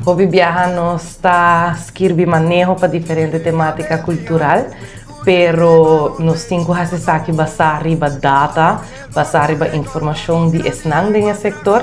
Hopi biaha nos ta skirbi maneho pa diferente temátika kultural, pero nos tin ku hasi esaki basá riba data, basá riba informashon di esnan den e sektor.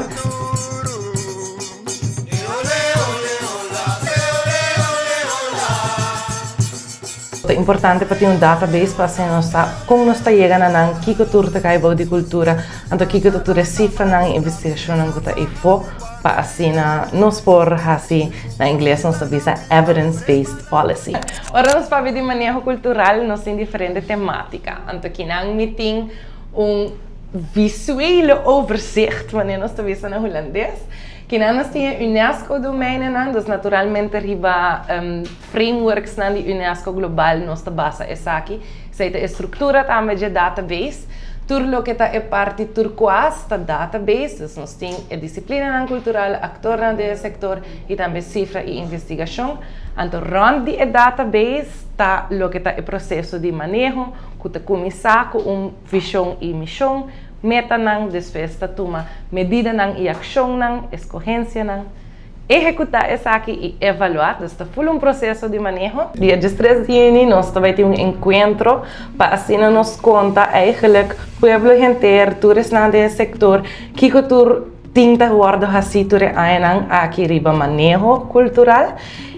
Ta importante pa tin un database pa asina nos sa kon nos ta yega na nan, kiko tur ta kai bou di kultura, anto kiko ta tur e sifranan i investigashonnan ku ta eifó pa asina nos por hasi, na ingles nos ta bisa evidence based policy. Ora nos papia di maneho kultural nos tin diferente temátika, anto kinan mi tin un visuele overzicht, manera nos ta bisa na hulandes. Kinan nos tin e UNESCO domeinennan, dus naturalmente riba frameworksnan di UNESCO global nos ta basa esaki. Esei ta e struktura tambe dje database. Tur loke ta e parti turkuas ta database, dus nos tin e disiplinanan kultural, aktornan den e sektor i tambe sifra i investigashon. Anto rònt di e database ta loke ta e proseso di maneho ku ta kuminsá ku un vishon i mishon, metanan, despues ta tuma medidanan i akshonnan, eskohensianan, ehekutá esaki i evaluá. Dus ta ful un proseso di maneho. Dia diestres di yüni nos ta bai tin un enkuentro pa asina nos konta eigenlijk pueblo henter, tur esnan den e sektor, kiko tur tin ta wòrdu hasí tur e añanan aki riba maneho kultural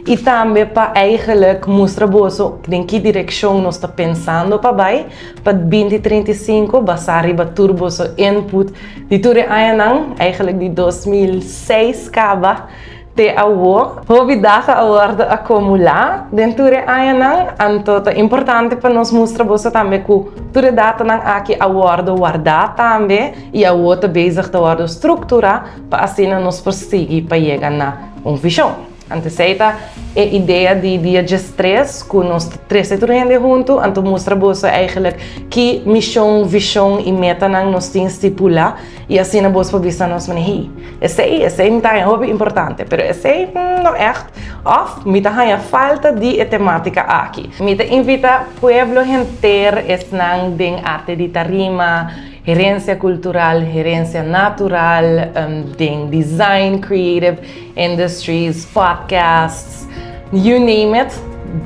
i tambe pa eigenlijk mustra boso den ki direkshon nos ta pensando pa bai pa binti 35 basá riba tur boso input di tur e añanan, eigenlijk di 2006 kaba te awo. Hopi data a wòrdu akumulá den tur e añanan, anto ta importante pa nos mustra boso tambe ku tur e datanan aki a wòrdu wardá tambe i awo ta bezig ta wòrdu strukturá pa asina nos por sigui pa yega na un vishon. Anto esei ta e idea di dia 13 ku nos ta trese tur hende huntu, anto mustra boso eigenlijk ki mishon, vishon i metanan nos tin stipulá i asina boso por bisa nos manera, hey, esei, esei mi ta haña hopi importante, pero esei no ègt, òf mi ta haña falta di e temátika aki. Mi ta invita pueblo henter, esnan den arte di tarima, herensia kultural, herensia natural, den design, creative industries, podcasts, you name it.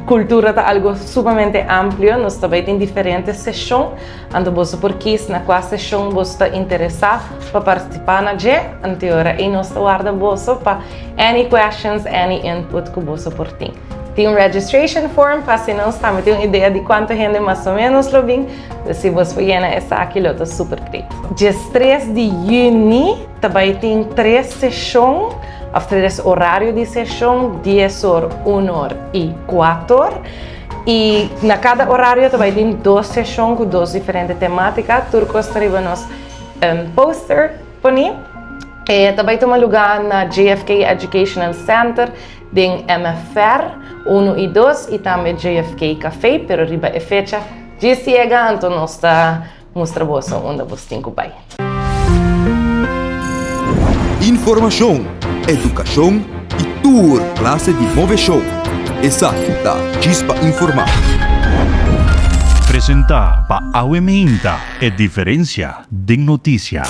Kultura ta algo sumamente amplio, nos ta bai tin diferente seshon, anto boso por kis na kua seshon boso ta interesá pa partisipá na dje, anto e ora ei nos ta warda boso pa any questions, any input ku boso por tin. Tin un registration form pa asina nos tambe tin un idea di kuantu hende mas o ménos lo bin, dus si boso por yena esaki lo ta super great. 13 di yüni ta bai tin tres seshon òf tres orario di seshon, dies or, un or i kuater or. I na kada orario ta bai tin dos seshon ku dos diferente temátika. Tur kos ta riba nos poster poní. E ta bai tuma lugá na JFK Educational Center den MFR unu i dos i tambe JFK Café, pero riba e fecha djis yega anto nos ta mustra boso unda bos tin ku bai. Informashon, edukashon i tur klase di moveshon. Esaki ta Djis pa Informá. Presentá pa Awe Meinta, e diferensia den notisia.